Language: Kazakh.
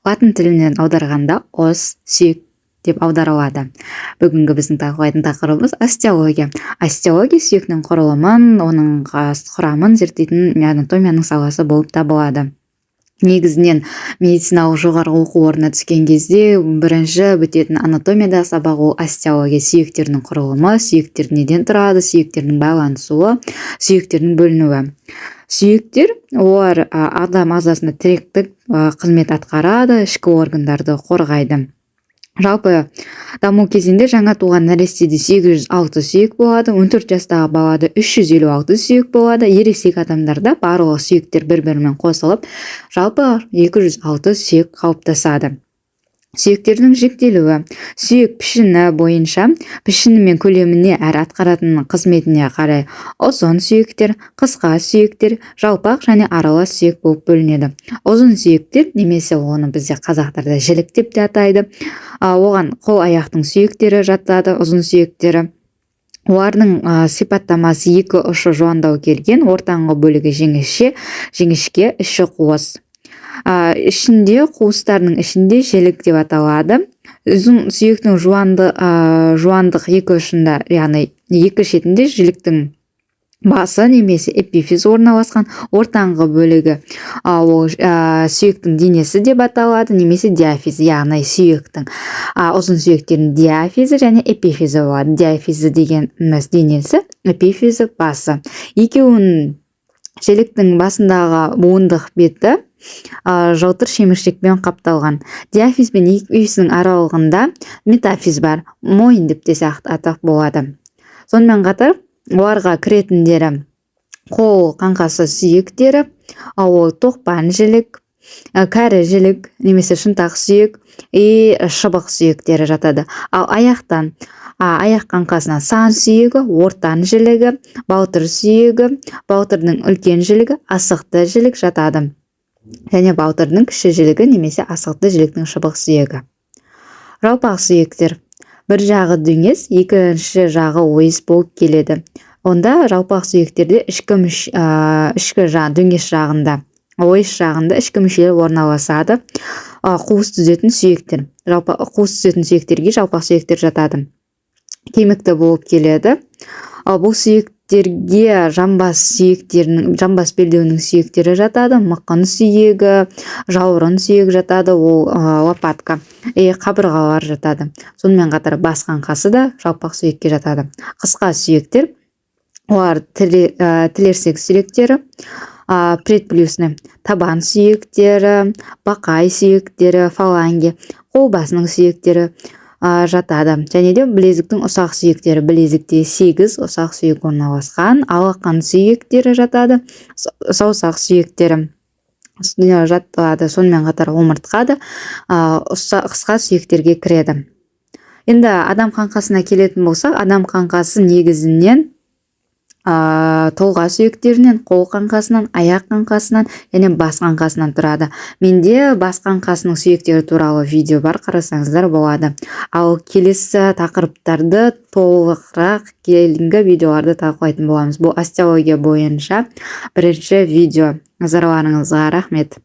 Латын тілінен аударғанда os — сүйек деп аударылады. Бүгінгі біздің талқылайтын тақырыбымыз — остеология. Остеология сүйектің құрылымын, оның құрамын зерттейтін анатомияның саласы болып табылады. Негізінен медициналық жоғарғы оқу орнына түскен кезде бірінші бітетін анатомиядағы сабақ ол остеология: сүйектердің құрылымы, сүйектер неден тұрады, сүйектердің байланысуы, сүйектердің бөлінуі. Сүйектер олар адам ағзасында тіректік қызмет атқарады, ішкі органдарды қорғайды. Жалпы даму кезінде жаңа туған нәрестеде 806 сүйек болады, 14 жастағы балада 356 сүйек болады. Ересек адамдарда барлық сүйектер бір бірімен қосылып, жалпы 206 сүйек қалыптасады. Сүйектердің жіктелуі сүйек пішіні бойынша, пішіні мен көлеміне әрі атқаратын қызметіне қарай ұзын сүйектер, қысқа сүйектер, жалпақ және аралас сүйек болып бөлінеді. Ұзын сүйектер немесе оны бізде қазақтарда жілік деп те атайды. Оған қол, аяқтың сүйектері жатады. Ұзын сүйектері, олардың сипаттамасы: екі ұшы жуандау келген, ортаңғы бөлігі жіңішке, жіңішке, іші қуыс, ішінде қуыстардың ішінде жілік деп аталады. Ұзын сүйектің жуандық екі ұшында, яғни екі шетінде жіліктің басы немесе эпифиз орналасқан. Ортаңғы бөлігі ол сүйектің денесі деп аталады немесе диафиз, яғни сүйектің ұзын сүйектердің диафизі және эпифизі болады. Диафизі дегеніміз денесі, эпифизі басы. Екеуінің жіліктің басындағы буындық беті жылтыр шеміршекпен қапталған. Диафиз бен эпифиздің аралығында метафиз бар, мойын деп те атап болады. Сонымен қатар оларға кіретіндері қол қаңқасы сүйектері, ол тоқпан жілік, кәрі жілік немесе шынтақ сүйек и шыбық сүйектері жатады. Ал аяқтан, аяқ қаңқасынан сан сүйегі, ортан жілігі, балтыр сүйегі, балтырдың үлкен жілігі, асықты жілік жатады және балтырдың кіші жілігі немесе асықты жіліктің шыбық сүйегі. Жалпақ сүйектер бір жағы дөңес, екінші жағы ойыс болып келеді. Онда жалпақ сүйектерде ішкі жақ, дөңес жағында, ойыс жағында ішкі мүшелер орналасады. Қуыс түзетін сүйектер, жалпы қуыс түзетін сүйектерге жалпақ сүйектер жатады. Кемікті болып келеді. Ал бұл сүйектерге жамбас сүйектерінің, жамбас белдеуінің сүйектері жатады, мықын сүйегі, жауырын сүйегі жатады, ол лопатка и қабырғалар жатады. Сонымен қатар бас қаңқасы да жалпақ сүйекке жатады. Қысқа сүйектер, олар тілерсек сүйектері, предплюсны, табан сүйектері, бақай сүйектері, фаланги, қол басының сүйектері жатады және де білезіктің ұсақ сүйектері. Білезікте сегіз ұсақ сүйек орналасқан. Алақан сүйектері жатады, саусақ сүйектері жатады. Сонымен қатар омыртқа да қысқа сүйектерге кіреді. Енді адам қаңқасына келетін болсақ, адам қаңқасы негізінен тұлға сүйектерінен, қол қаңқасынан, аяқ қаңқасынан және бас қаңқасынан тұрады. Менде бас қаңқасының сүйектері туралы видео бар, қарасаңыздар болады. Ал келесі тақырыптарды толығырақ кейінгі видеоларда талқылайтын боламыз. Бұл остеология бойынша бірінші видео. Назарларыңызға рахмет.